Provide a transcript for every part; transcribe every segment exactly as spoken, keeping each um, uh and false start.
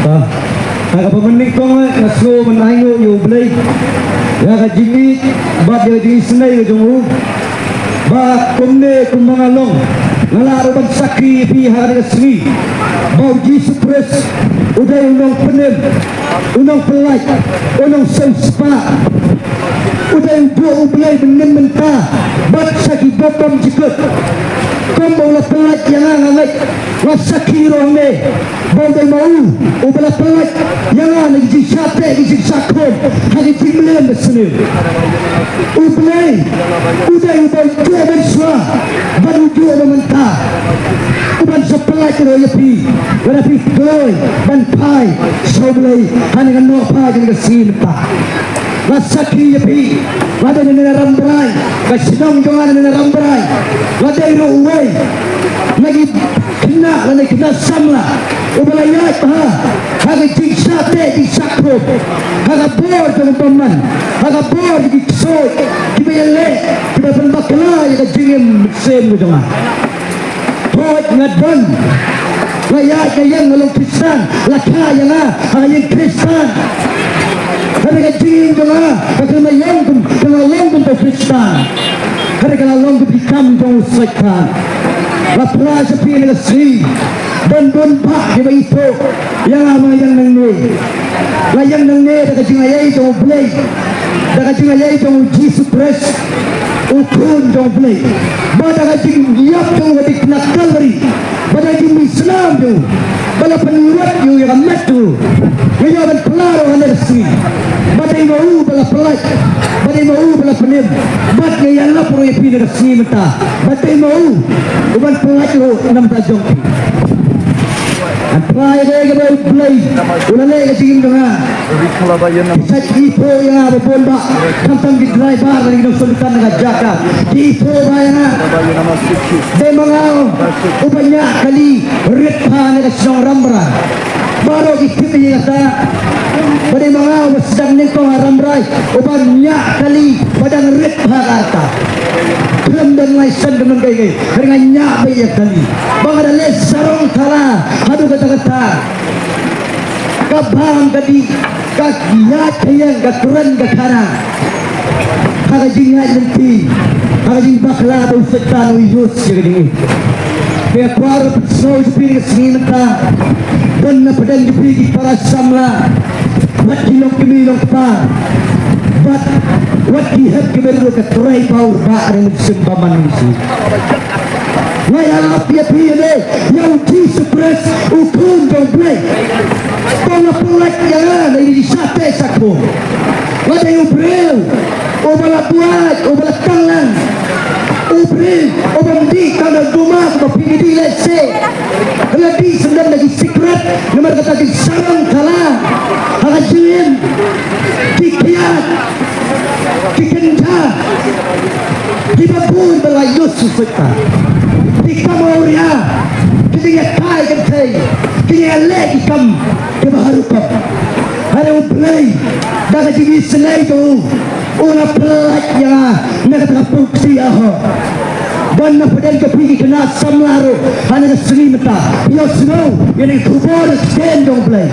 Ha kaba mynnyngkong nga sngew ban ainguh ïa U Blei ïa ka jingïeit bad ïa ka jingisynei ka jong u. Ba kumne kumba nga long nga lah ruh ban sakhi ïa phi ha kane ka sngi ba U Jisu Khrist u dei u nongpynim, u nongpyllait, u nongsiewspah. U dei u Blei mynnin mynta bad sa ki bym bam jingkut. Kumba u la pyllait ïa nga, nga ngeit, nga sakhi ruh hangne ba u dei ma u uba la pyllait ïa nga na ki jingshah teh ki jingshah khum ha ki jingmlien ba sniew. U Blei u dei uba u juh mynshuwa bad u juh mynta, uban sa pyllait ruh ïa phi lada phi khlaiñ ban phai sha U Blei ha kane ka nohphai kane ka sngi mynta. Nga sakhi ïa phi, nga dei na Rambrai, ka shnong jong nga na Rambrai. Nga dei ruh uwei na ki khynnah lane khynnah samla uba la ïaid bha ha ka jingshah teh jingshah khum, ha ka bor jong u bymman, ha ka bor jong ki ksuid kiba ïaleh, kiba pynbakla ïa ka jingim mynsiem ka jong nga. Hooid nga don, nga ïaid nga ïeng nga long Khristan, la kha ïa nga ha ka ïing Khristan. Hynrei ka jingim jong nga ka khlem long kum, ka la long kum ka Khristan. Hynrei ka la long kum ki kam jong u Soitan. La phla sha phi na ka sngi, don bun bah kiba ithuh ïa nga ba nga ïeng nangne. Nga ïeng nangne da ka jingaiei jong U Blei, da ka jingaiei jong U Jisu Khrist, U Khun jong U Blei, bad da ka jingïap jong u ha ka ding na Kalbari, bad da ka jingmih snam jong u ba la pynwit ïa u ïa ka met jong u. Nga ïoh ban phla ruh ha kane ka sngi ba dei ma u ba la pyllait, ba dei ma u ba la pynim, bad nga ïalap ruh ïa phi na ka sngi mynta ba dei ma u uban pyllait ruh na bynta jong phi. Ngan phla ïa ka, ïa kaba U Blei u la leh ïa ka jingim jong nga. Ki sa ithuh ïa nga ba bun bah, khamtam ki driver lane ki nongshong dukhan na ka jaka, ki ithuh bah ïa nga. Dei ma nga uba ñiah kali rit bha na ka shnong Rambrai. Baroh ki tip ïa kata. Ba dei ma nga uba sdang nyngkong ha Rambrai uba ñiah kali ba dang rit bha ka rta. Khlem don laisen, khlem don kaei kaei, hynrei nga ñiah beit ïa kali. Ba nga da leh sarong thala haduh katta katta. Ka bam ka dih, ka ïaid ka ïeng, ka kren ka khana. Ha ka jingïaid lynti, ha ka jingbakla ba u Soitan u use ïa ka jingim. Te nga kwah ruh pynsngew ïa phi ka sngi mynta, don na pdeng jong phi ki para samla, wat ki long kmie long kpa, bad wat ki hep ki briew, ka trei paw ba are mynsiem ba man mynsiem. Nga ïalap ïa phi ïa U Jisu Khrist, U Khun jong U Blei, ba u la pyllait ïa nga na ki jingshah teh shah khum. Nga dei u briew uba la buaid, uba la tanglang, u briew uba ym dih tang da duma kumba phi ki dih lehse. Nga la dih syndon da ki sikret, namar kata ki sarong thala ha ka jingim, ki kiad, ki kynja, kiba bun ba la use u Soitan. Ki kam awria, ki jingïatai kynthei, ki jingïaleh ki kam kiba harukom. Hynrei U Blei da ka jingisynei jong u, u la pyllait ïa nga na kata ka pung kti Ahor. Don na pdeng jong phi ki khynnah samla ruh ha kane ka sngi mynta, ïohsngew ïa kane ka khubor ktien jong U Blei.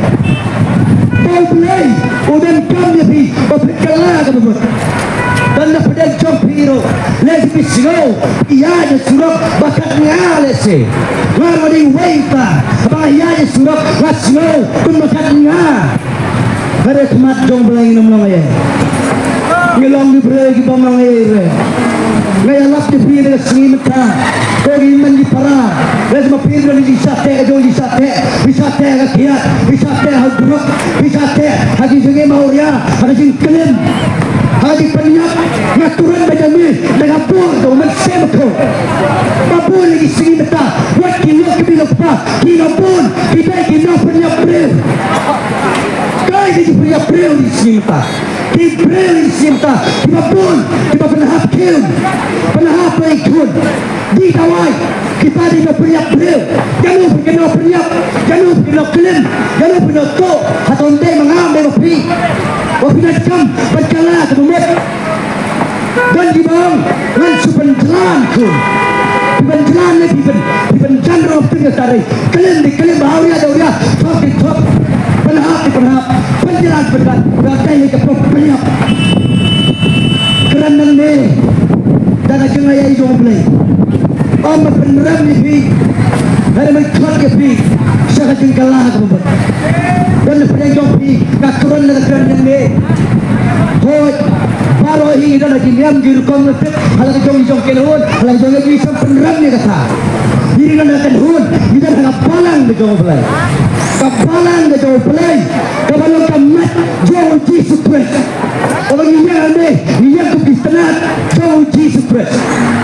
Ba U Blei u donkam ïa phi ba phin kylla kaba mut. Don na pdeng jong phi ruh, lehse phi sngew ïaid ha surok ba kat nga lehse. Nga ruh nga dei uwei uta ba nga ïaid ha surok nga sngew kumba kat nga. Hynrei ha khmat jong U Blei ngin ym long ei ei. Ngi long ki briew ki bym long ei ei re. Nga ïalap ïa phi na ka sngi mynta, ko ki hynmen ki para, lehse ma phi don ki jingshah teh, ka jong ki jingshah teh, phi shah teh ha ka kiad, phi shah teh ha u drok, phi shah teh ha ki jingim awria, ha ka jingklim, ha ka jingpynïap. Nga kren ba jong ngi da ka bor jong U Mynsiem Bakhuid. Ba bun ha ki sngi mynta, wat ki long kmie long kpa, ki long bun, ki dei ki nongpynïap briew. Kaei ki jingpynïap briew ha ki sngi mynta? Ki briew ha ki sngi mynta kiba bun, kiba pynhap khun, pynhap ïa ki khun. Dih dawai, kita dei ki nongpynïap briew. Ïano phi ki nongpynïap, ïano phi ki nongklim, ïano phi ki nongtuh. Hato ym dei ma nga, ym dei ma phi? Ba phi donkam ban kylla kaba mut. Don kiba ong ngan shu pynjlan khun. Phi pynjlan ne phi pyn, phi pynjan ruh phi pynjlan. Klim dei klim, ba awria dei awria, thok dei thok. Ba Nga pynrem ïa phi, nga pynkhot ïa phi sha ka jingkylla kaba bud. Don na pdeng jong phi, nga kren na ka kren jong me. Hooid, baroh hi don ha ki niam ki rukom, nga tip ha la ka jong jong ki khun, ha la ka jong jong ki, sa pynrem ïa kata. Ngi don ha ka khun, ngi don ha ka balang ka jong U Blei. Ka balang ka jong U Blei, kaba long ka met jong U Jisu Khrist. Haba ngi ïeng hangne, ngi ïeng kum ki tnat jong U Jisu Khrist.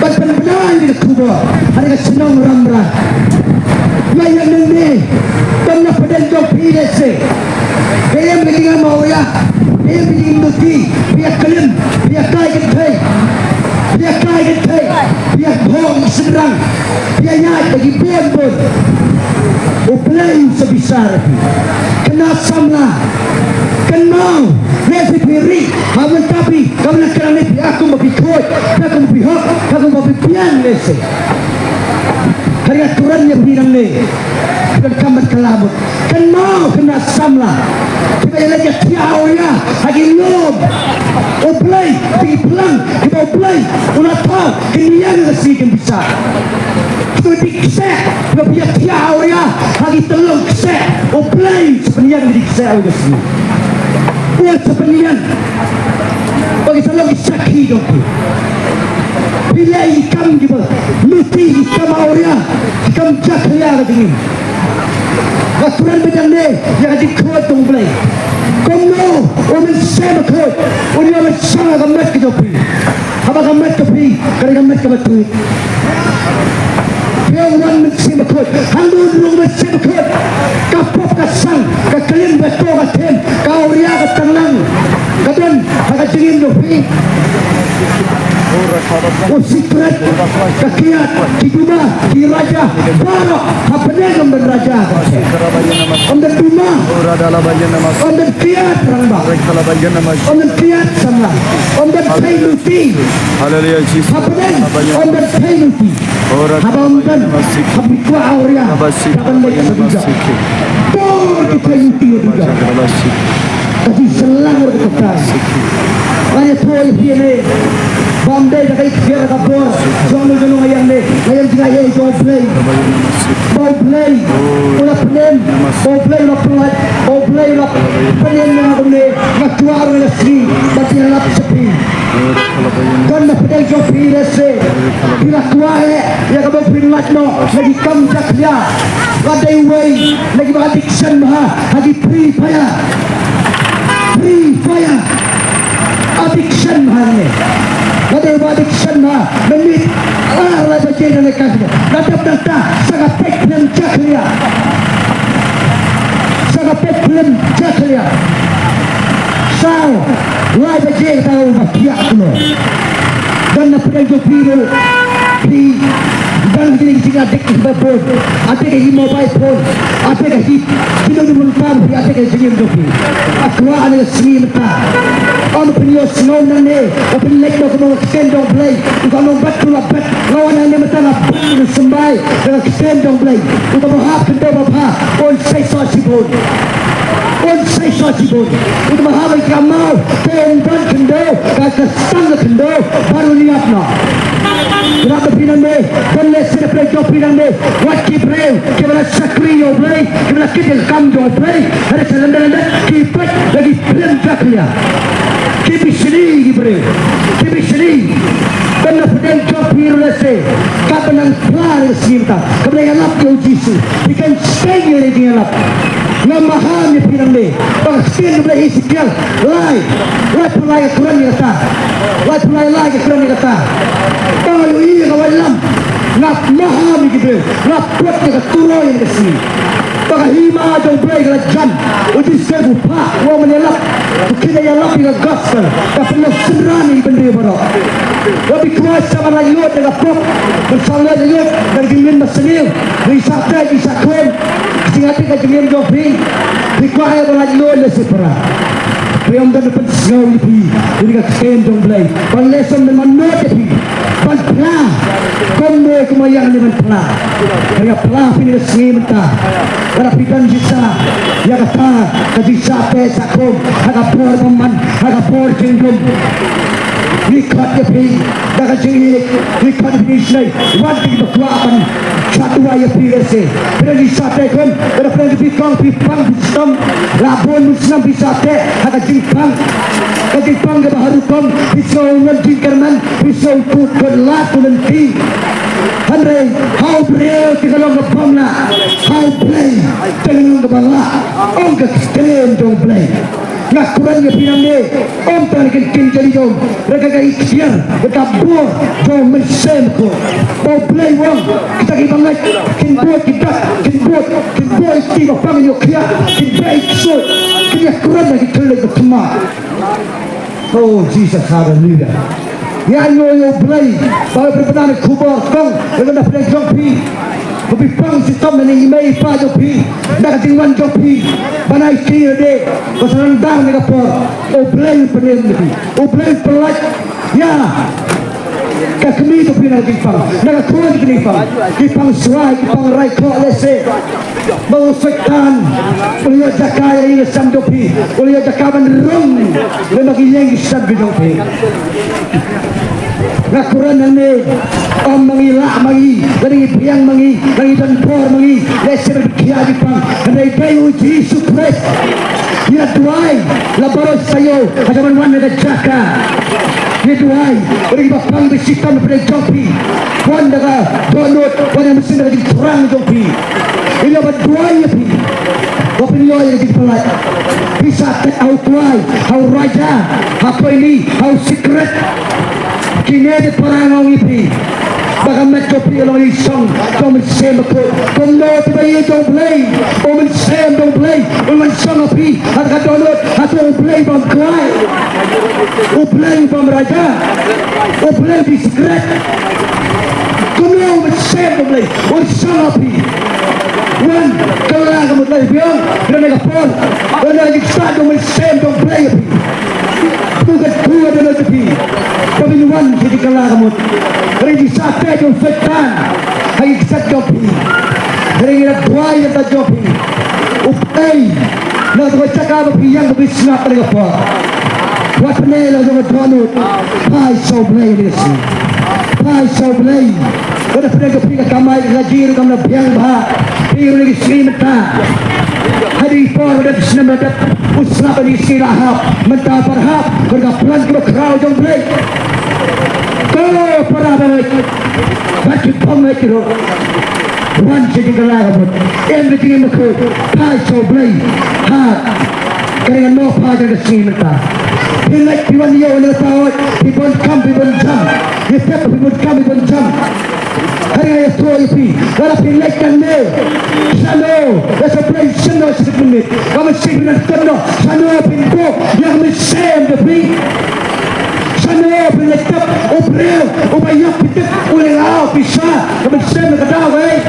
Ban pynbna ïa ka khubor ha ka shnong Rambra. Nga ïeng hangne, kam na pdeng jong phi lehse. Phi ïeng ka jingim awria, phi ïeng ka jingim luti, phi ïa klim, phi ïa kai kynthei, phi ïa kai kynthei, phi ïa bhong shynrang. Phi ïaid da ki bun bun. U Blei u sa bishar ïa phi. Khynnah samla, kynmaw, lehse phi rieh ha mynta phi, ka mynta ka nang phi, ha kum ba phi khuid, ha kum ba phi hok, ha kum ba phi biang lehse. Hynrei nga kren ïa phi nangne, phi donkam ban kylla mut. Kynmaw, khynnah samla, kiba ïaleit ïathiah awria ha ki lum U Blei, ki phlang kiba U Blei u la thaw, kin ïeng ka sngi kin bishar. Ki dih kseh, kiba ïathiah awria ha ki tyllong kseh, U Blei u sa pynïeng ki dih kseh ha ka sngi. U sa pynïeng. Ba ki sa long ki sakhi jong phi. Phi leh ki kam kiba luti, ki kam awria, ki kam jakhlia ka jingim. Nga kren beit hangne ïa ka jingkhuid jong U Blei. Kumno U Mynsiem Bakhuid un ïoh ban shong ha ka met ka jong phi, haba ka met jong phi ka dei ka met kaba tuid. Phi wan Mynsiem Bakhuid, hangno un rung Mynsiem Bakhuid? Ka pop ka sang, ka klim, ka to ka them, ka awria ka tanglang, ka don ha ka jingim jong phi. U sikret, ka kiad, ki duma, ki raja, baroh hapdeng ym don raja, ym don duma, ym don kiad rangbah, ym don kiad samla, ym don thei luti. Haleluya, Jisu. Hapdeng ym don thei luti. Haba ym don, haba phi kwah awria, haba ym don, bor ki thei luti ïa phi. Ka jingshyllang ruh kata. Nga ïathuh ïa phi ne, ba ym dei da ka ikhiar ka bor jong no jong no. Nga ïeng ne, nga ïeng jingaiei jong U Blei. Ba U Blei u la pynim, ba U Blei u la pynlait, ba U Blei u la pynim ïa nga kumne. Nga kwah ruh nga sngew ban ïalap sha phi. Don na pdeng jong phi lehse phi la kwah eh ïa kaba phin lait noh na ki kam jakhlia. Lada dei uwei na kiba addiction bha ha ki Free Fire. Free Fire. Addiction bha ne. Lada dei uba addiction bha, minit ar lai baje na ne ka, na dep nangta sa ka peit phlim jakhlia. Sa ka peit phlim jakhlia. Saw lai baje kata u ba thiah kulo. Don na pdeng jong phi ruh, phi don ha kine ki jingïaddict kiba bun, addict ha ki mobile phone, addict ha ki kino kino ruh, phi addict ha ki jingim jong phi. Nga kwah ha kane ka sngi mynta, ym pynïohsngew nangne, ym pynleit noh kumno ka ktien jong U Blei. Nga ong bat ruh la bat, nga wan hangne mynta nga bat, nga symbai da ka ktien jong U Blei. Uta uba hap khyndew ba bha, un seisoh shibun. Un seisoh shibun. Uta uba hap ha ka maw, te un don khyndew, ka, ka stang ka khyndew, bad un ïap noh. Nga ong ïa phi nangne, don lehse na pdeng jong phi nangne, wat ki briew kiba la shakri ïa U Blei, kiba la kit ïa ka kam jong U Blei, hynrei sa lyndet lyndet ki peit da ki phlim jakhlia. Ki bishni ki briew, ki bishni. Don na pdeng jong phi ruh lehse, kaba nang phla ïa ka sngi mynta, kaba nang ïalap ïa U Jisu. Phi khlem shym ïa ka jingïalap. Nga maham ïa phi nangne, ba ka ktien U Blei Ezekiel lai, laiphew lai ka kren ïa kata. Laiphew lai lai ka kren ïa kata. Ba ïohi ïa ka waitlam. Nga maham ïa ki briew, nga put ïa ka turoi ïa ka sngi. Ba ka hima jong U Blei ka la jan. U Joseph u phah, u ong ban ïalap. U kit ïalap ïa ka gospel. Ka pynlong synran ïa ki briew baroh. Wat phi kwah sa ban laitluid da ka pop, ban sa laitluid da ka jingmlien basniew, da ki sah teh, ki sah khun, ka jingïaddict ha ka jingim jong phi. Phi kwah ban laitluid lehse para. Phi ym don, pynsngew ïa phi ïa ka ktien jong U Blei. Ban lehse ban mano ïa phi. Ban phla. Kumne kumba ïeng ne ban phla. Ïa phla phi ne ka sngi mynta. Lada phi don jingshah ïa kata ka jingshah teh shah khum ha ka por bymman, ha ka por jingdum. Ngi khot ïa phi da ka jingïeit, ngi khot ïa phi shisha. Wan ki ba kwah ban sa duwai ïa phi lehse. Phi dang sah te khun, lada phi dang phi kong phi pang phi stom, la bun bun snem phi sah te ha ka jingpang. Ka jingpang kaba harum, phi sngew wan jingkyrmen, phi sngew tu khun la tu lynti. Hynrei ha u briew te ka long kaba bymlah, ha U Blei te ka long kaba lah. Ong ka ktien jong U Blei. Nga kren ïa phi nangne, ym tang na ki ktien jong, hynrei ka ikhtiar, ka bor jong U Mynsiem Bakhuid. Ba U Blei u ong, kita kiba ngeit kin bud ki dak, kin bud, kin bud ïa ki ba pang ïa u khlieh, kin beh ïa ki ksuid, kin ïakren ïa ki khlieh ba thymmai. Oh Jesus, hallelujah. Ïa, ïa U Blei, ba u pynbna ïa ka khubor kong ïa ka na pdeng jong phi. Ba phi pang shitom na i mei i pa jong phi, na ka jingwan jong phi, ba na i kti ïa de, ba sa nang dang na ka por. U Blei u pynim ïa phi, U Blei u pyllait ïa ka kmie jong phi na ka jingpang, na ka khun jong phi pang, ki pang swai, ki pang rai khoh lehse. Ba u Soitan u la ïoh jaka ïa ïing ïa sem jong phi, u la ïoh jaka ban rung lem bad ki ïing ki sem ki jong phi. Nga kren nangne, ym ma ngi lah ma ngi, lada ngi biang ma ngi, lada ngi don bor ma ngi, lehse ban khia jingpang. Hynrei dei U Jisu Khrist. Ngi la duwai la baroh shi taïew, ha ka ban wan na ka jaka. Ngi duwai, lada ngi ba pang ba shitom na pdeng jong phi, wan da ka dohnud, wan da ka mynsiem da ka jingthrang jong phi. Ngi la ba duwai ïa phi ba phin ïoh ïa ka jingpyllait. Phi sah te ha u trai, ha u raja, ha u koini, ha u secret. Kine te para nga ong ïa phi ba ka met jong phi ka long ïa i song jong U Mynsiem Bakhuid. Kumno te ba ïa jong U Blei, U Mynsiem jong U Blei un wan shong ha phi, ha ka dohnud, hato U Blei bym kwai, U Blei bym raja, U Blei u dei secret. Kumno U Mynsiem jong U Blei un shong ha phi? Wan, kylla ka mut, la biang, kane ka por, wan, la ki stad jong U Mynsiem jong U Blei ha phi. Tu ka tu ka dohnud jong phi. Ba phin wan sha ki kylla ka mut. Hynrei ki sah te jong Soitan ha ki kjat jong phi. Hynrei ngi la duwai ïa ka jong phi. U Blei, na ka jaka ba phi ïeng ba phi sngap ha kane ka por, wat pyneh la jong ka dohnud. Phai sha U Blei, phai sha U Blei. Wat pyneh ka phi ka kamai ka jingïaroh kam la biang bha. Phi ruh ki sngi mynta, ha ki por ba dep snem ba dep, u slap ha ki sngi la hap, mynta pat hap, bad ka plan kaba khraw jong U Blei. Ko para ba ngeit, bad ki bym ngeit ruh, wan sha jingkylla ka mut, im ka jingim bakhuid, phai sha U Blei. Ha kane ka nongphai ka sngi mynta, phi ngeit phi wan ïoh na ka tawiar, phi bun kam phi bun jam, ïa phi phi bun kam phi bun jam. Hynrei nga ïathuh ïa phi, lada phi leit nangne, shano, la sa pynleit shano shi minit, ka mynsiem phi nang kynnoh, shano phin buh ïa ka mynsiem jong phi? Shano phin leit tip u briew uba ïap phi tip u leh, la pisa ka mynsiem ka daw, eh?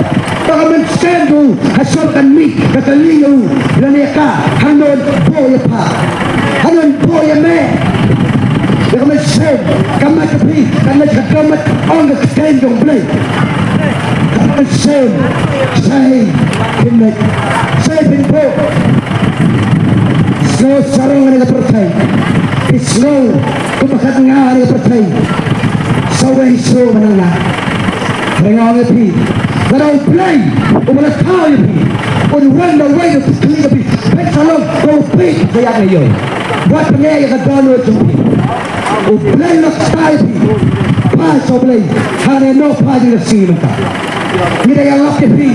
Ba ka mynsiem jong u ha sor kan mih, ka kylli ïa u, lane ka, hangno buh ïa pha? Hangno buh ïa me? Ïa ka mynsiem, ka mat ka phi, ka mat ka dohnud, ong ka ktien jong U Blei. Ka mynsiem, sa ei phin leit, sa ei phin buh? Sngew sarong ha kane ka pyrthei, phi sngew kumba khat nga ha kane ka pyrthei. Sa wei shuh ba nang na. Hynrei nga ong ïa phi, lada U Blei uba la thaw ïa phi un wan da uwei na pyrthei ka phi, phin sa long ba u phi ka ïa ka ïoh. Wat pyneh ïa ka dohnud jong phi. U Blei u la ktai phi. Phai sha U Blei. Hangne nongphai jong ka sngi mynta, ngi da ïalap ïa phi.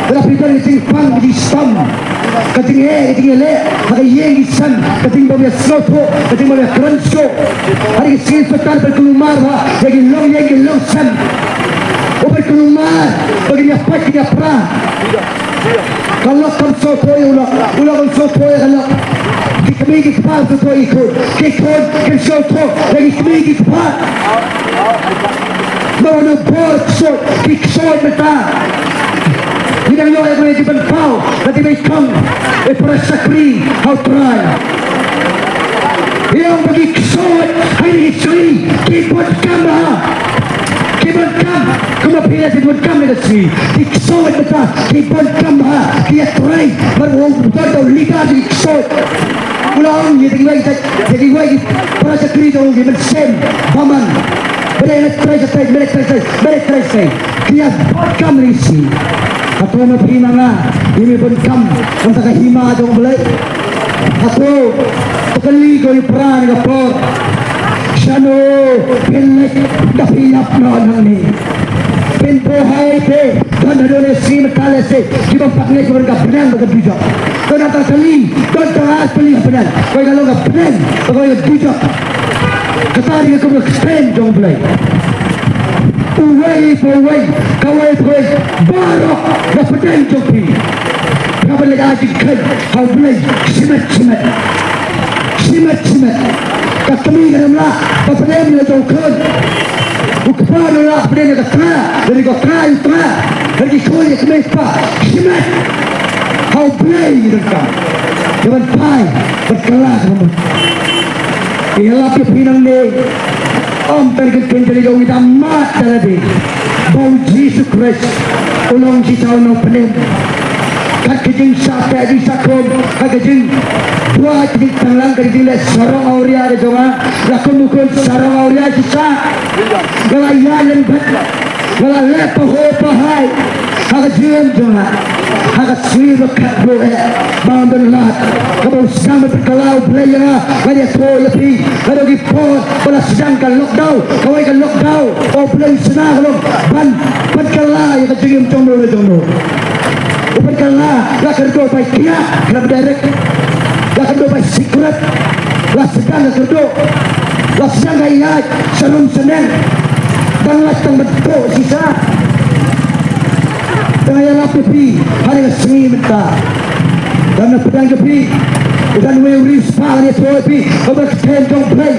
Lada phi don ka jingpang ka jingshitom, ka jingeh ka jingïaleh ha ka ïing ka sem, ka jingbym ïasngewthuh, ka jingbym ïakren shuh, ha ki sngi Soitan u pynkulmar bha ïa ki longïing ki longsem. U pynkulmar ba kin ïapait kin ïapra. Ka lok kam sngewthuh ïa u lok, u lok kam sngewthuh ïa ka lok. Ki kmie ki kpa sngewthuh ïa ki khun, ki khun kim sngewthuh ïa ki kmie ki kpa. Namar u bor ksuid, ki ksuid mynta. Ngi dang ïoh ïa kane ka jingpynpaw na ki beit thong, eh, para shakri ha U Trai. Ïa, ba ki ksuid ha kine ki sngi ki bun kam bha. Ki bun kam, kumba phi leh ki bun kam ha kine ki sngi. Ki ksuid mynta ki bun kam bha, ki ïatrei, namar u don u leader ki ksuid. U la ong ïa ki wei ki, ïa ki wei ki para shakri jong u, ki mynsiem bymman. Ba dei na trei shatei, ba dei trei shatei, ba dei trei shatei. Ki ïa bad kam ri shi. Hato ma phi ma nga, ïa me bun kam, kam ta ka hima jong U Blei. Hato, to kylli ko ïa u para ne ka por. Shano phin leit da phi ïap noh nangne. Phin buhai te, don haduh ne sngi mynta lehse, ki bym pat ngeit ba ka bneng bad ka dujok. Don tang kali, don tang ar tylli ha bneng. Kawei ka long ka bneng, kawei ka dujok. Kata dei ka kum ka kstem jong U Blei. Uwei pa uwei, kawei pa kawei, baroh na pdeng jong phi. Haba leit ai jingkheiñ ha U Blei, shimet shimet. Shimet shimet. Ka kmie ka nym lah ban pdem ïa la jong u khun. U kpa u nym lah pdem ïa ka tnga, lane ka tnga ïa u tnga, lane ki khun ïa ki kmie kpa. Shimet. Ha U Blei ngi donkam. Ïa ban phai, ban kylla ka mut. Ïa lap ïa phi nangne. Ym tang ki ktien jong ngi, da mad da lade ba U Jisu Khrist u long shisha u nongpynim. Kat ka jingshah teh jingshah khum, kat ka jingduwai ka jingtanglang, ka jingleh sarong awria ka jong nga, la kum u khun sarong awria shisha. Nga la ïaid lyndet, nga la leh pahuh pahai ha ka jingim jong nga. Ha ka sngi ba khatduh eh ba ym don lad, kaba u sdang ban pynkylla U Blei ïa nga, ngan ïathuh ïa phi, naduh ki por ba la sdang ka lockdown, kawei ka lockdown ba U Blei u shna ka long ban pynkylla ïa ka jingim jong no jong no. U pynkylla, la kyrduh bai kiad, la direct. La kyrduh bai secret. La sdang ka kyrduh. La sdang ka ïaid sha rum sha neng. Tang la tang ban tuh shisha. Tang ïa lap ïa phi ha kane ka sngi mynta. Don na pdeng jong phi, u don uwei u riewspah, ngan ïathuh ïa phi, uba ktien jong U Blei.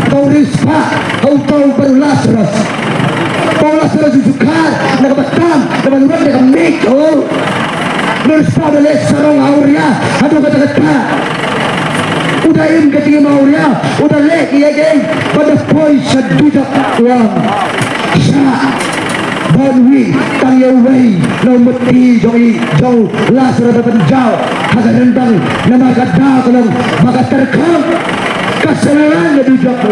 Uta u riewspah, uta u ba u Lasarus. Uta u Lasarus u jukar na kaba tam, na ban wad na ka miej, oh. Nursa u da leh sarong awria haduh katta katta. U da im ka jingim awria, u da leh ïa kiei kiei, bad u da poi sha dujok, u ong, shah, ban wih tang ïa uwei na u mut jong i, jong u Lasarus ban jaw ha ka ryndang, namar ka daw ka long ba ka tyrkhong ka shyllangïadujok.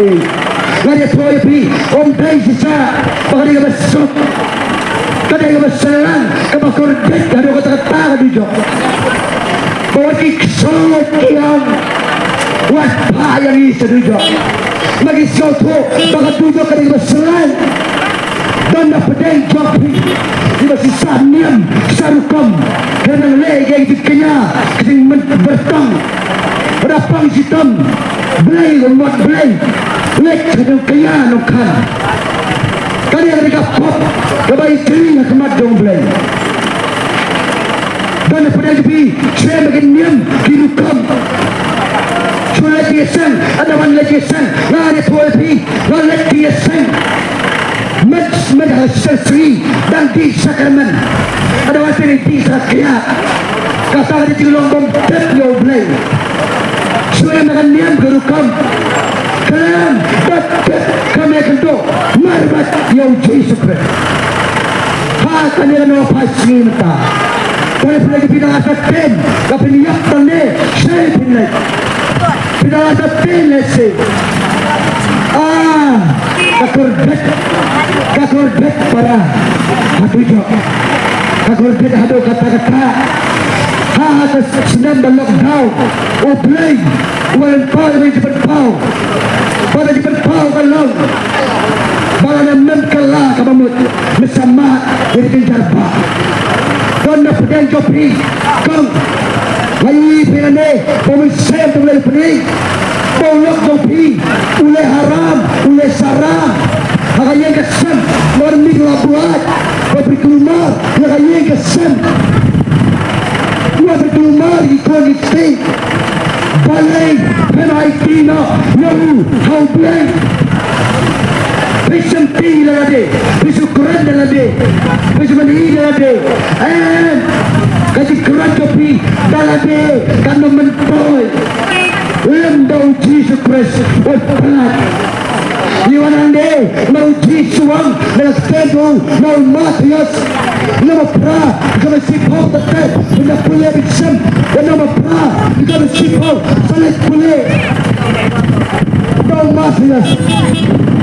Ngan ïathuh ïa phi, ym dei shisha ba ka dei kaba suk, ka dei kaba shyllang, kaba kordit haduh katta katta ka dujok. Ba wat ki ksuid ki ong, wat phah ïa ngi sha dujok. Ma ki sngewthuh ba ka dujok ka dei kaba shyllang. Don na pdeng jong phi kiba shisha niam sha rukom, kiba nang leh ïa ka jingkñia, ka jingmyntoi, ba da pang shitom, Blei, ka mot Blei, leh ka jingkñia nongkhan. Kane ka dei ka pop kaba i kri ha khmat jong U Blei. Don na pdeng jong phi, shem ba kin niam ki rukom. Shu leit ïaseng, ynda wan leit ïaseng, nga ïathuh ïa phi, nga leit ïaseng. Met met ha shisha sngi dang dih sakramen. Ynda wan phi dih sa khia. Kata ka dei jinglong bym tip ïa U Blei. Shu ïa ka niam ka rukom. Khlem da tip ka mei ka doh, mar bad ïa U Jisu Khrist. Ha kane ka nongphai sngi mynta. Kane phi leit, phi dang artatien, ka phin ïap tang ne, shai phin leit. Phi dang artatien lehse. Ah, ka kordit, ka kordit para. Haduh jong, ka kordit haduh katta katta. Ha, ha ka snem ba lockdown, U Blei u wan pynpaw, u wan pynpaw. Ba ka jingpynpaw ka long ba lada mem kylla kaba mut, me sa mad ïa ka jingjynjar. Don na pdeng jong phi, kong, nga ïohi phi nangne, ba u Mynsiem jong U Blei u pyni ba u lok jong phi u leh haram, u leh saram ha ka ïing ka sem. Namar mih la buaid, ba phi kulmar ïa ka ïing ka sem. Wat phi kulmar ïa ki khun ki kti. Balei phin aiti noh ïa u ha U Blei? Phi shim ti ïa lade, phi shu kren ïa lade, phi shu mane ïa lade. Em, ka jingkren jong phi da lade kan ym myntoi lem da U Jisu Khrist u pynlait. Nangta ma u Jisu u ong na ka ktien jong u, na u Mathaios, na u phra, ka ba shiphew, te phin da pule beit shen. Te na u phra, ka ba shiphew, sa leit pule. Na u Mathaios,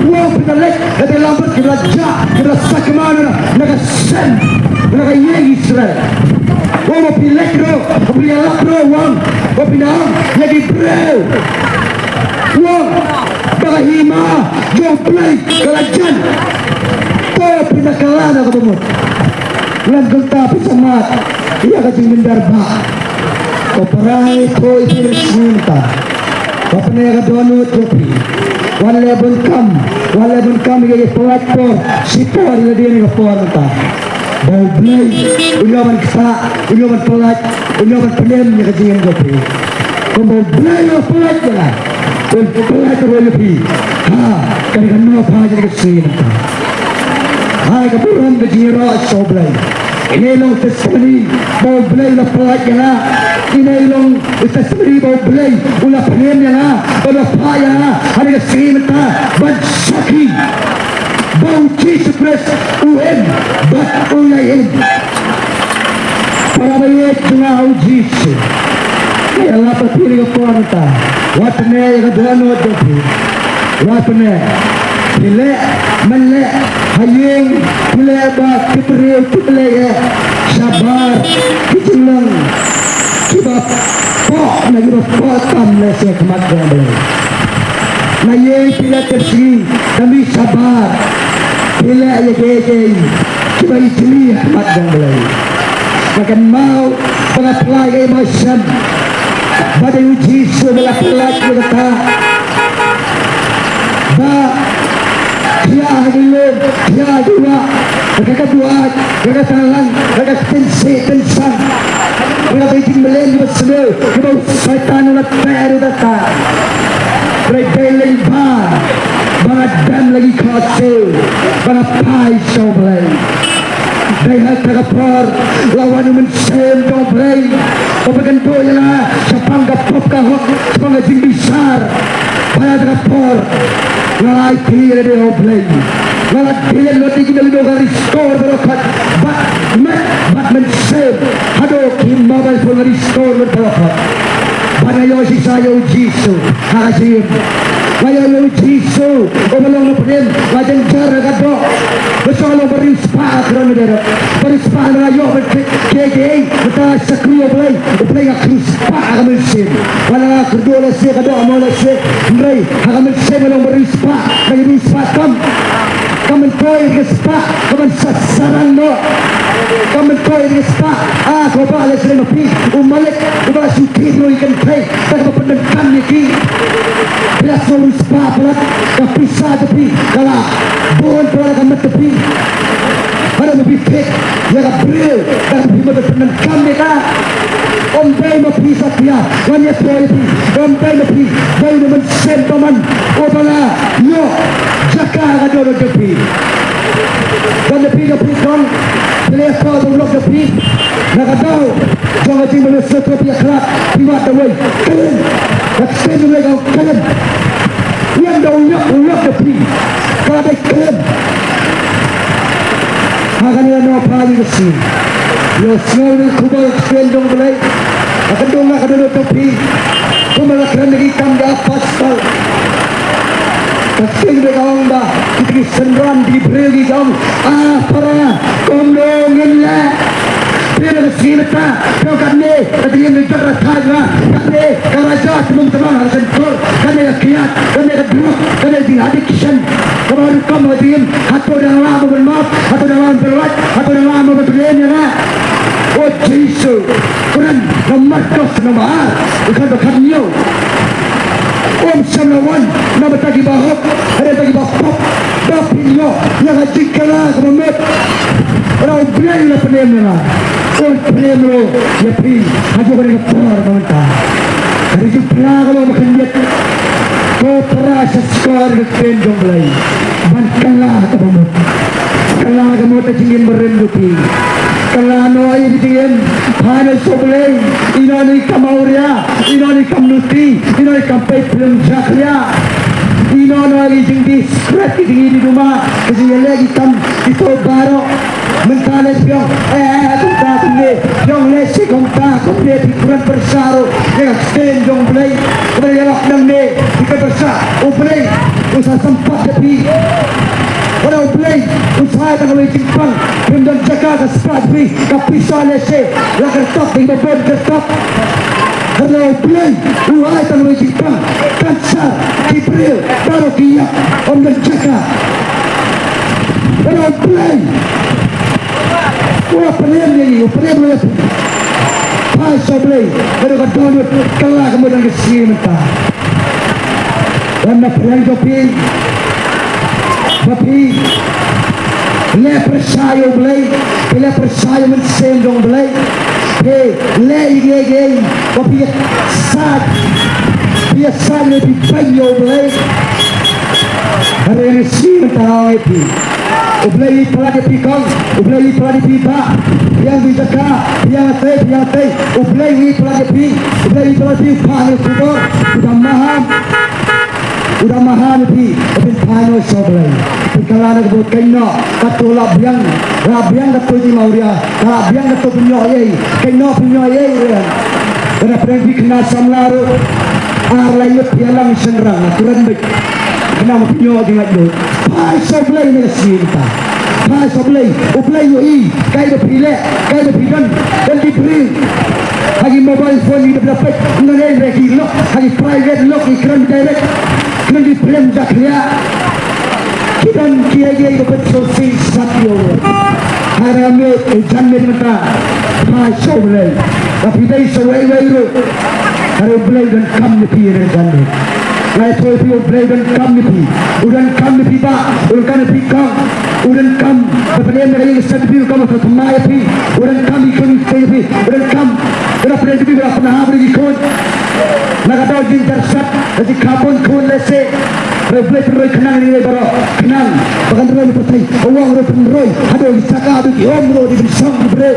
u ong phin da leit, na te lang bad ki la jah, ki la sakma na, na ka shen, na ka ïing Israel. U ong ba phi leit ruh, ba phi ïalap ruh, u ong ba phin da ong ïa ki briew, u ong ba ka hima jong U Blei ka la jan. To phin da kylla na kaba mut. Lem kumta phin sa mad ïa ka jingmynder ba, ko para, to ïa phi leh shisien ta. Wat pyneh ka dohnud jong phi. Wat leh bun kam, wat leh bun kam ïa ki pynlait por, shipor ïa lade na ka por mynta. Ba U Blei un ïoh ban ktah, un ïoh ban pynlait, un ïoh ban pynïeng ïa ka jingim jong phi. Kumba U Blei u la pynlait ïa nga, un pynlait ruh ïa phi ha kane ka nohphah jong ka sngi mynta. Ai ka burom ka jingïaroh sha U Blei. Ine i long testimony ba U Blei u la pynlait ïa nga. Ine i long testimony ba U Blei u la pynïeng ïa nga, ba u la phah ïa nga ha kane ka sngi mynta ban sakhi ba U Jisu Khrist u im bad u la im. Para baieit jong nga ha U Jisu, nga ïalap ïa phi ha kane ka por mynta. Wat pyneh ïa ka dohnud jong phi. Wat pyneh. Phi leh, men leh ha ïing, phi leh bad ki briew, phi leh ïa shabar ki jinglong kiba pok na kiba pok tam lehse ha khmat jong U Blei. Na ïing phi leh tyrshi, tyrshi shabar, phi leh ïa kiei kiei kiba ijli ha khmat jong U Blei. Nga kynmaw ba nga pynlait ïa i Mawsem, ba dei U Jisu ba la pynlait ïa kata. Ba thiah ha ki lum, thiah ha ki wah, ha ka kynduh, ha ka tanglang, ha ka ktien sih ktien sang, ha ka jingmlien kaba sniew kaba u Soitan u la teh ruh kata. Hynrei dei lyngba ba nga dem la ki khohsiew, ba nga phai sha U Blei. Dei ha kata ka por la wan u Mynsiem jong U Blei, u pynkynduh ïa nga shaphang ka pop ka hok, shaphang ka jingbishar. Bad ha kata ka por nga la aiti ïa lade ha U Blei. Nga la delete lut ïa ki download, nga restore baroh khoit, bad met bad mynsiem, haduh ki mobile phone nga restore lut baroh khoit. Bad nga ïoh shisha ïa U Jisu ha ka jingim. Nga ïoh ïa U Jisu uba long nongpynim, nga jynjar ha ka doh. Nga shong long ba riewspah ha ka kyrdan U Blei. Ba riewspah, nga ïoh ban kit kiei kiei, mynta nga shakri ïa U Blei, U Blei, nga kyrspah ha ka mynsiem. Wat la nga kyrduh lehse ha ka doh mo lehse, hynrei ha ka mynsiem nga long ba riewspah. Nga riewspah tam. Ka myntoi ka spah ka ban sa sarang noh. Ka myntoi ka spah, ah, ko Bah, lehse ma phi u malik uba shu thied ruh ïa ki kynthei, te kaba pyndonkam ïa ki. Phi la sngew riewspah palat, ka pisa jong phi ka la bun palat, ka met jong phi. Haduh ba phi thied ïa ka briew da kaba phi mut ban pyndonkam ïa ka. Ym dei ma phi satia, ngan ïathuh ïa phi, ym dei ma phi, dei na u Mynsiem Bakhuid uba la ïoh jaka ha ka dohnud jong phi. Don na phi, na phi don, phi la ïathoh ïa u lok jong phi na ka daw jong ka jingmane sngewthuh, phi ïakhlad, phi wad da uwei. Khlem. Ka ktien jong U Blei ka ong khlem. Ïa da u lok, u lok jong phi ka dei khlem. Ha kane ka nohphah jong ka sngi, ïohsngew ïa ka khubor ka ktien jong U Blei. Ka kynduh, ka dohnud jong phi, kumba la kren ha ki Kam ki Apostol. Ka ktien ka ong ba kita ki synran, kita ki briew ki ong, ah, para, kumno ngin leh? Phi, ha ka sngi mynta phi ong katne ka jingim jong ka, katne ka raja tymmen tymmen ha ka shyntur, katne ka kiad, katne ka drug, katne ka jing addiction. Kaba rukom ka jingim, hato dang lah mo ban map, hato dang lah mo ban pynlait, hato dang lah mo ban pynlait ïa nga? O Jisu, kren na Markos lynnong ba ar, dkhot ba khathynñiew. Ym shym la wan na bynta kiba hok, hynrei bynta kiba pop, ba phin ïoh ïa ka jingkylla kaba mut. Ba U Blei u la pynïeng ïa nga, un pynïeng ruh ïa phi ha kane ka por ba mynta. Ka dei jingpyllait kaba khyndiat. Ko para, sa skhor ïa ka ktien jong U Blei ban kylla kaba mut. Kylla kaba mut ha ka jingim barim jong phi. Kylla noh ïa ka jingim. Phai noh sha U Blei. Ïehnoh ïa ka kam awria, ïehnoh ïa ka kam nuti, ïehnoh ïa ka kam peit phlim jakhlia. Don ïa ki jingdisgrace, ki jingdih duma, ki jingïaleh ki kam kito baroh. Mynta leh phi ong, eh, kumta kumne, phi ong leh shi kumta kumne, phi kren pyrshah ruh ïa ka ktien jong U Blei. Kaba ïalap nangne, phi kren pyrshah, U Blei u sa sympat ïa phi. Wat la U Blei u sa ai tang kawei jingpang, phim don jaka ka spah phi, ka pisa lehse la kyrtop, dei ba bun kyrtop. Wat la U Blei u ai tang kawei jingpang, cancer, ki briew baroh ki ïap, ym don jaka. Wat la U Blei u la pynlong ïa ngi, u pynlong ïa ngi. Phai sha U Blei, bad ka dohnud ka la ka mut ka sngi mynta. Wan na pyrshang jong phi, ba phi leh pyrshah ïa U Blei, phi leh pyrshah ïa U Mynsiem jong U Blei, phi leh ïa kiei kiei ba phi ïa sat, phi ïa sat ne phi beiñ ïa U Blei. Hynrei nga sngew mynta nga ong ïa phi, U Blei u palat ïa phi kong, U Blei u palat ïa phi bah, phi ïeng phi jaka, phi ïeng tei, phi ïeng tei, U Blei u palat ïa phi, U Blei u palat ïa phi, phah ïa u khubor, u da maham, u da maham ïa phi, u pynphai noh sha U Blei. Pynkylla na ka bor kynnoh, kato la biang, la biang kato jingmawria, la biang kato pynïoh ei, kynnoh pynïoh ei, ei. Ka da pyrshang phi khynnah samla ruh, ar lai lut phi ïalang shynrang, kuran beit. Khynnah ma pynïoh jinglaitluid. Phai sha U Blei na ka sngi mynta. Phai sha U Blei, U Blei u ïohi kaei ba phi leh, kaei ba phi don, don ki briew ha ki mobile phone, ki da peit, ngan ïa ki lok ha ki private lok, ki kren direct, kren ki prem jakhlia. Ki don kiei kiei ba pynshong shisha ïa u. Hynrei me, eh, jan me mynta, phai sha U Blei. Ba phi dei sa wei wei ruh, hynrei U Blei u donkam ïa phi, hynrei jan me. Nga ïathuh ïa phi, U Blei u donkam ïa phi. U donkam ïa phi bah, u donkam ïa phi kong. U donkam, da pyndonkam ïa ka ïing ka sem jong phi, u donkam ïa ka thymmai jong phi. U donkam ïa ka ïing ka sem jong phi, u donkam. Ka da pyndonkam ïa phi, ka da pynhap ïa ki khun. Na ka daw jingjarsat, ka jingkhabun khun lehse. Hynrei U Blei u pynroi khnang ïa ngi baroh, khnang ba kan roi pyrthei. U ong ruh pynroi haduh ki jaka, haduh ki um ruh, dei ban shong ki briew.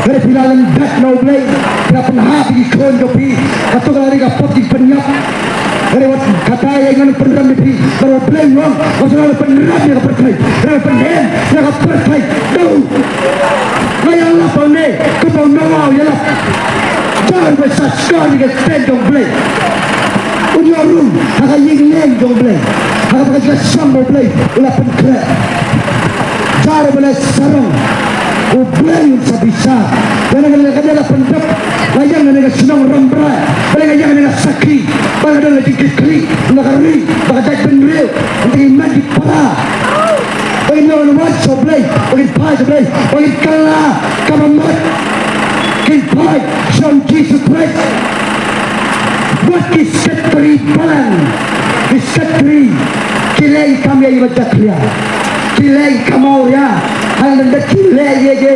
Hynrei phi la lyndet na U Blei, phi la pynhap ïa ki khun jong phi. Kato ka la dei ka pop jingpynïap. Hynrei wat katai ïa ngan pynrem ïa phi, bad U Blei u ong, wat la pynrem ïa ka pyrthei, hynrei pynrem ïa ka pyrthei. Duh. Nga ïalap hangne kumba u Noah u ïalap. Jar ba sa skor ïa ka ktien jong U Blei. Un ïoh rung ha ka ïing lieng jong U Blei, ha kaba ka jingshong U Blei u la pynkhreh. Jar ba la sarong, U Blei un sa bishar. Ba nga la ka la pyndep, la ïeng na ka shnong Rambrai, ba la ïeng na ka sakhi, ba la don la jingkitkhlieh na ka ri, ba ka jaitbynriew, na ki met ki para. Ba ngin ïoh wad sha U Blei, ba ngin phai sha U Blei, ba ngin kylla kaba mut. Ngin phai sha U Jisu Khrist. Wat ki sekretari balang, ki sekretari, ki leh ki kam ïa i ba jakhlia, ki leh ki kam awria, hynrei ki leh ïa ki.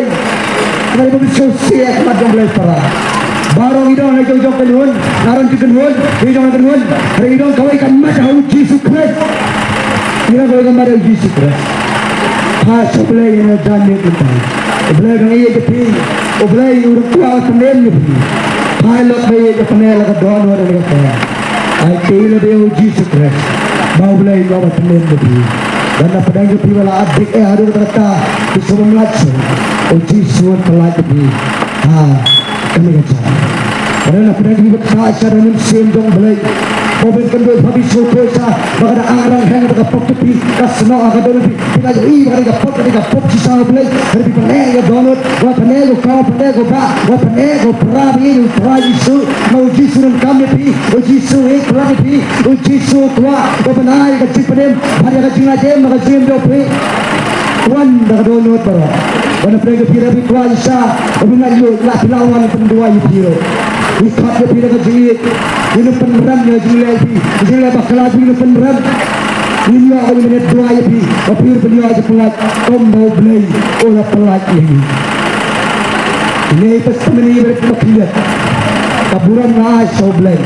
Hynrei ba ngin sngewsih ïa ka mat jong U Blei para. Baroh ngi don ha jong jong kynhun, na ron ki kynhun, ki jong kynhun, hynrei ngi don kawei ka mat ha U Jisu Khrist. Ngi don kawei ka mat ha U Jisu Khrist. Phai sha U Blei ïa na jan ïa ka mat. U Blei u dang ïeit ïa phi. U Blei u dang kwah ban pynim ïa phi. Phai lok ba ïeit ïa phi na la ka dohnud ïa ka. Ai te ïa lade U Jisu Khrist ba U Blei u kwah ban pynim ïa phi. Bad na pdeng jong phi ba la ap dik eh haduh katta katta, phi sngewbha lait shuh. U Jisu un pyllait ïa phi. Ha kane ka jaka. Bad na pdeng jong phi ba ktah sha da u Mynsiem jong U Blei. Ba u Blei kynduh ïa phi, sngewthuh sha ba ka da arang heng da ka pop jong phi, ka snoh ha ka dohnud jong phi. Phi la ïohi ba ka dei ka pop, ka dei ka pop shisha U Blei. Hynrei phi pyneh ïa ka dohnud, wat pyneh ïa u kong, pyneh ïa u bah, wat pyneh ïa u para, pyneh ïa u Trai Jisu. Ma U Jisu u donkam ïa phi, U Jisu u pyllait ïa phi, U Jisu u kwah ban ai ka jingpynim bad ïa ka jinglait im ha ka jingim jong phi. Wan da ka dohnud baroh. Wan na pdeng jong phi, lada phi kwah shisha ba phin lait luid, la phi la wan, pynduwai ïa phi ruh. Ngi khot ïa phi da ka jingïeit. Ngin ym pynrem ïa ka jingleh phi, ka jingleh bakla phi ngin ym pynrem. Ngin ïoh ka jingmyntoi ïa phi, ba phi ruh phin ïoh ka jingpyllait kumba U Blei u la pyllait ïa ngi. Ine i testimony ba rit ba khyndiat, ka burom nga ai sha U Blei.